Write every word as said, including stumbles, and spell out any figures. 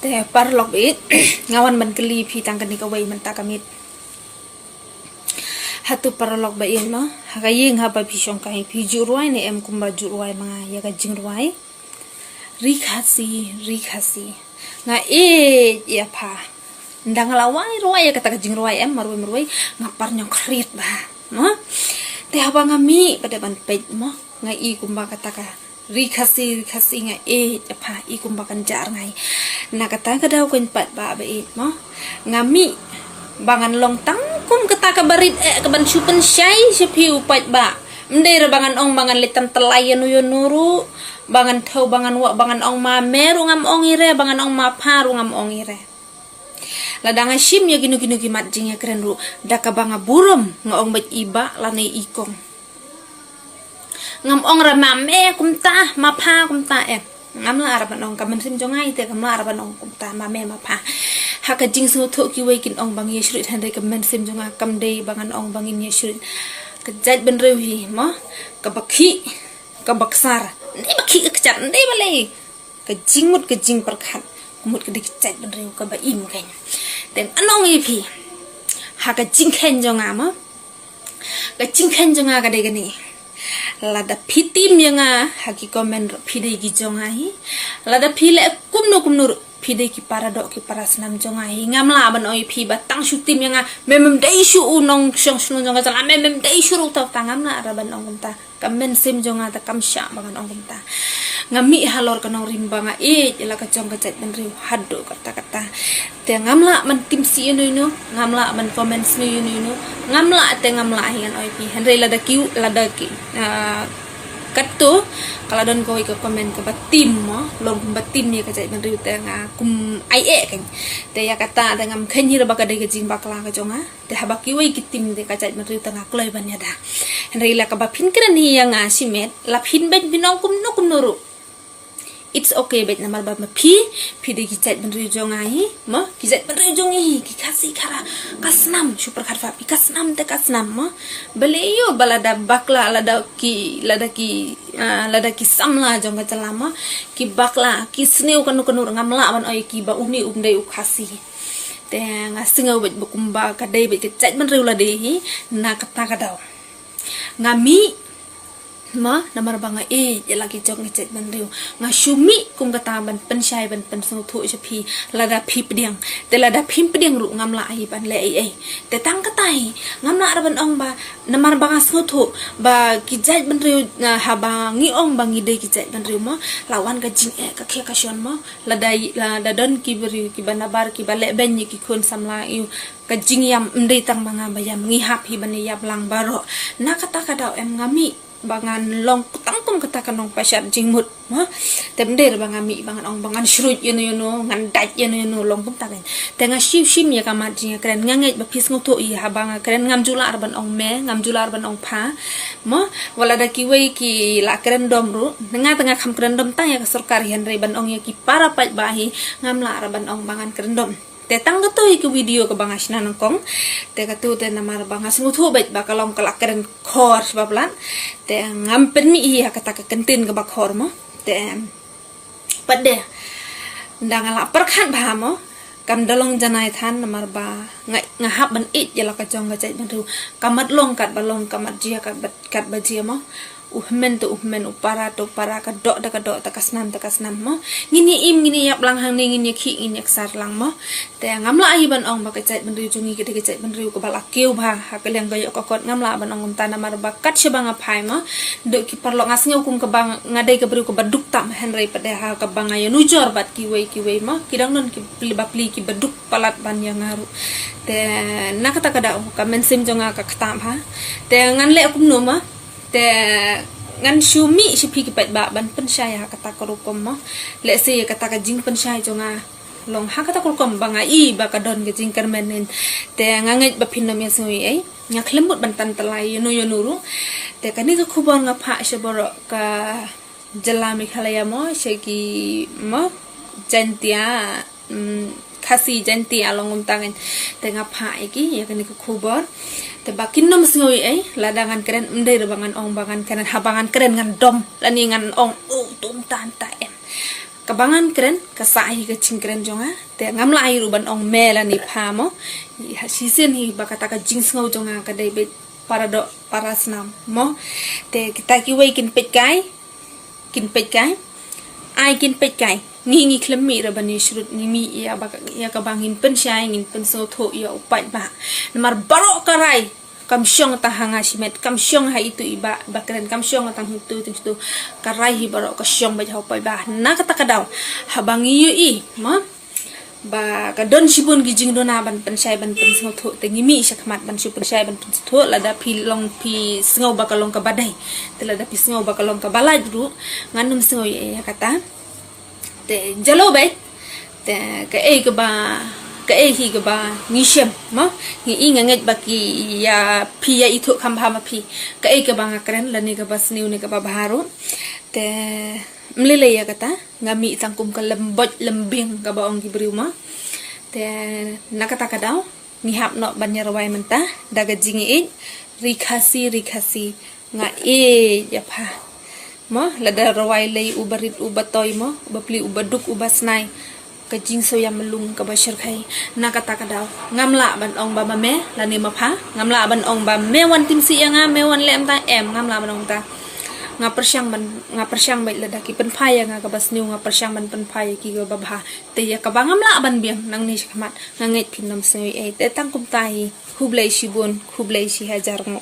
Te paralok ba ïeit, nga wan ban kylli phi tang kane kawei mynta ka miet. Hato paralok ba ïeit mo, ha ka ïing haba phi shong kai phi ju rwai ne em kumba ju rwai ma nga ïa ka jingrwai Ri Khasi, Ri Khasi. Nga ïeit ïa pha. Nda nga la wai rwai ïa kata ka jingrwai em marwei marwei nga par ñiewkhriat bha mo. Te haba nga mih pat ban peit mo, nga i kumba kata ka Ri Khasi, Ri Khasi nga ïeit ïa pha, i kumba kan jar ngai. Na kata ka daw kan pat ba ba ïeit mo. Nga mih ba ngan long tang kum kata ka barit eh ka ban shu pynshai sha phi u pat ba. Ym dei re ba ngan ong ba ngan leit tam tylli ïa nu ïa nu ruh, ba ngan thew, ba ngan wah, ba ngan ong ma me ruh ngam ong i re, ba ngan ong ma pha ruh ngam ong i re. Lada nga shim ïa kino kino ki mat jingïakren ruh, da kaba nga burom nga ong beit i bah lane i kong. Ngam ong re ma me kumta, ma pha kumta em. Ngam lah re ban ong, ka mynsiem jong nga i te ngam lah re ban ong kumta ma me ma pha. Ha ka jingsngewthuh kiwei kin ong ba ngi ïa shurit, hynrei ka mynsiem jong nga kam dei ba ngan ong ba ngin ïa shurit. Ka jaitbynriew hi mo, kaba khih, kaba ksar, ym dei ba khih ka kjat, ym dei balei. Ka jingmut ka jingpyrkhat ka mut ka dei ka jaitbynriew kaba im kein. Te ngan ong ïa phi, ha ka jingkheiñ jong nga mo, ka jingkheiñ jong nga ka dei kane. Lada phi tim ïa nga ha ki comment ruh phi dei ki jong nga hi. Lada phi leh kumno kumno ruh phi dei ki para doh ki para snam jong nga hi. Ngam lah ban ong ïa phi ba tang shu tim ïa nga, me mem dei shuh u nongshong shnong jong ka jylla, me mem dei shuh ruh uta uta, ngam lah re ban ong kumta. Ka mynsiem jong nga te kam shah ba ngan ong kumta. Nga mih halor ka nongrim ba nga ïeit ïa la ka jong ka jaitbynriew haduh katta katta. Te ngam lah ban tim shuh ïano ïano, ngam lah ban comment shuh ïano ïano, ngam lah te ngam lah hi ngan ong ïa phi. Hynrei lada ki, lada ki, ah, katto ka la don kawei ka comment kaba tim mo, long kumba tim ïa ka jaitbynriew te nga kum ai eh kein. Te ïa kata te ngam kheiñ hi re ba ka dei ka jingbakla ka jong nga. Te haba kiwei ki tim te ka jaitbynriew te nga kloi ban ïada. Hynrei la kaba phin kren hi ïa nga shimet, la phin beit phin ong kumno kumno ruh, it's okay beit namar ba ma phi, phi dei ki jaitbynriew jong nga hi mo, ki jaitbynriew jong ngi hi, ki Khasi Khara, ka snam, shu pyrkhat ba phi, ka snam te ka snam mo. Balei ïoh ba lada bakla, lada ki, lada ki, ah, lada ki samla jong ka jylla mo, ki bakla, ki sniew kano kano ruh ngam lah ban ong ïa ki ba une um dei u Khasi. Te nga sngew beit ba kumba ka dei beit ka jaitbynriew lade hi, na kata ka daw nga mih mo, namar ba nga ïeit ïa la ki jong ki jaitbynriew. Nga shu mih kum kata ban pynshai ban pynsngewthuh sha phi, lada phi pdiang. Te lada phim pdiang ruh ngam lah hi ban leh ei ei. Te tang kata hi, ngam lah re ban ong ba, namar ba nga sngewthuh ba ki jaitbynriew, ah, haba ngi ong ba ngi dei ki jaitbynriew mo, la wan ka jingeh ka khia ka shon mo. Lada, lada don ki briew kiba nabar kiba leh beiñ ïa ki khun samla ïa u, ka jingïam ym dei tang ma nga ba ïam, ngi hap hi ban ïam lang baroh. Na kata ka daw em nga mih ba ngan long tang kum kata ka nongpashat jingmut mo. Te ym dei re ba nga mih ba ngan ong ba ngan shrut ïano ïano, ngan dait ïano ïano, long kumta kein. Te nga shu shim ïa ka mat jingïakren, nga ngeit ba phi sngewthuh ïa haba nga kren ngam ju lah re ban ong me, ngam ju lah re ban ong pha mo. Wat lada kiwei ki la kren dom ruh, nga te nga kham kren dom tang ïa ka sorkar hi, hynrei ban ong ïa ki para paidbah hi ngam lah re ban ong ba ngan kren dom. Te tang kato hi ka video kaba nga shna nyngkong. Te kato te namar ba nga sngewthuh beit ba ka long ka la kren khor shibun palat. Te ngam pynmih hi ha kata ka kyntien kaba khor mo. Te pat de, nda nga la pyrkhat bha mo, kam da long janai than namar ba nga, nga hap ban ïeit ïa la ka jong ka jaitbynriew. Ka mat long katba long, ka mat jia katba, katba jia mo. U hynmen te u hynmen, u para te u para, ka doh te ka doh, te ka snam te ka snam mo. Ngin ïa im, ngin ïa ïap lang hangne, ngin ïa khih, ngin ïa ksar lang mo. Te ngam lah hi ban ong ba ka jaitbynriew jong ngi ka dei ka jaitbynriew kaba la kiew bha ha ka liang ka ïoh ka kot, ngam lah ban ong kumta namar ba kat shaba nga phai mo. Dei ki paralok, nga sngew kum kaba nga dei ka briew kaba duk tam, hynrei pat de ha kaba nga ïanujor bad kiwei kiwei mo, ki dang don ki pli ba pli kiba duk palat ban ïa nga ruh. Te na kata ka daw ka mynsiem jong nga ka ktah bha. Te ngan leh kumno mo. Te ngan shu mih sha phi ki paidbah ban pynshai ha kata ka rukom mo. Lehse kata ka jingpynshai jong nga long ha kata ka rukom ba nga i ba ka don ka jingkyrmen. Te nga ngeit ba phin nym ïasngew ei ei. Nga khlem mut ban tan tylli ïano ïano ruh. Te kane ka khubor nga phah sha baroh ka jylla Meghalaya mo, sha ki mo, Jaintia, mm, Khasi Jaintia long kumta kein. Te nga phah ïa ki ïa kane ka khubor. Te ba kin nym sngew ei ei, lada ngan kren ym dei re ba ngan ong ba ngan kren, haba ngan kren ngan dom lane ngan ong, oh, tum tan ta em. Kaba ngan kren ka sah hi ka jingkren jong nga. Te ngam lah hi ruh ban ong me lane pha mo. Shisien hi ba kata ka jingsngew jong nga ka dei beit para doh para snam mo. Te kita kiwei kin peit kai, kin peit kai. Ai kin peit kai. Ngi ngi khlem mih ruh ban ïashrut, ngi mih ïa ba, ïa kaba ngin pynshai, ngin pynsngewthuh ïa u paidbah. Namar baroh ka rai kam shong tang ha nga shimet, kam shong ha itu i bah ba kren, kam shong tang ha itu, itu, itu. Ka rai hi baroh ka shong beit ha u paidbah. Na kata ka daw, haba ngi ïohi ma ba ka don shibun ki jingduna ban pynshai ban pynsngewthuh, te ngi mih shakhmat ban shu pynshai ban pynsngewthuh. Lada phi long phi sngew ba ka long kaba dei, te lada phi sngew ba ka long kaba lait ruh, ngan ym sngew ïa, ïa kata. Te jalo beit. Te kaei kaba, kaei hi kaba ngi shem ma, ngi i nga ngeit ba ki ïa phi ïa ithuh kham bha ma phi. Kaei kaba nga kren lane kaba sniew ne kaba bha ruh. Te ym lei lei ïa kata, nga mih tang kum ka lem boit lem biang kaba ong ki briew ma. Te na kata ka daw ngi hap noh ban ïa rwai mynta da ka jingïeit, Ri Khasi, Ri Khasi, nga ïeit ïa pha. Mo, lada rwai lei uba rit uba toi mo, uba pli uba duk uba snai, ka jingsngewïam lung kaba shyrkhei. Na kata ka daw ngam lah ban ong ba ma me lane ma pha, ngam lah ban ong ba me wan tim sih ïa nga, me wan leh mynta, em, ngam lah ban ong ta. Nga pyrshang ban, nga pyrshang beit lada ki pynphai ïa nga kaba sniew, nga pyrshang ban pynphai ïa ki kaba bha. Te ïa kaba ngam lah ban biang nangne shakhmat, nga ngeit phin ym sngew ei. Te tang kumta hi, khublei shibun, khublei shi hajar nguh.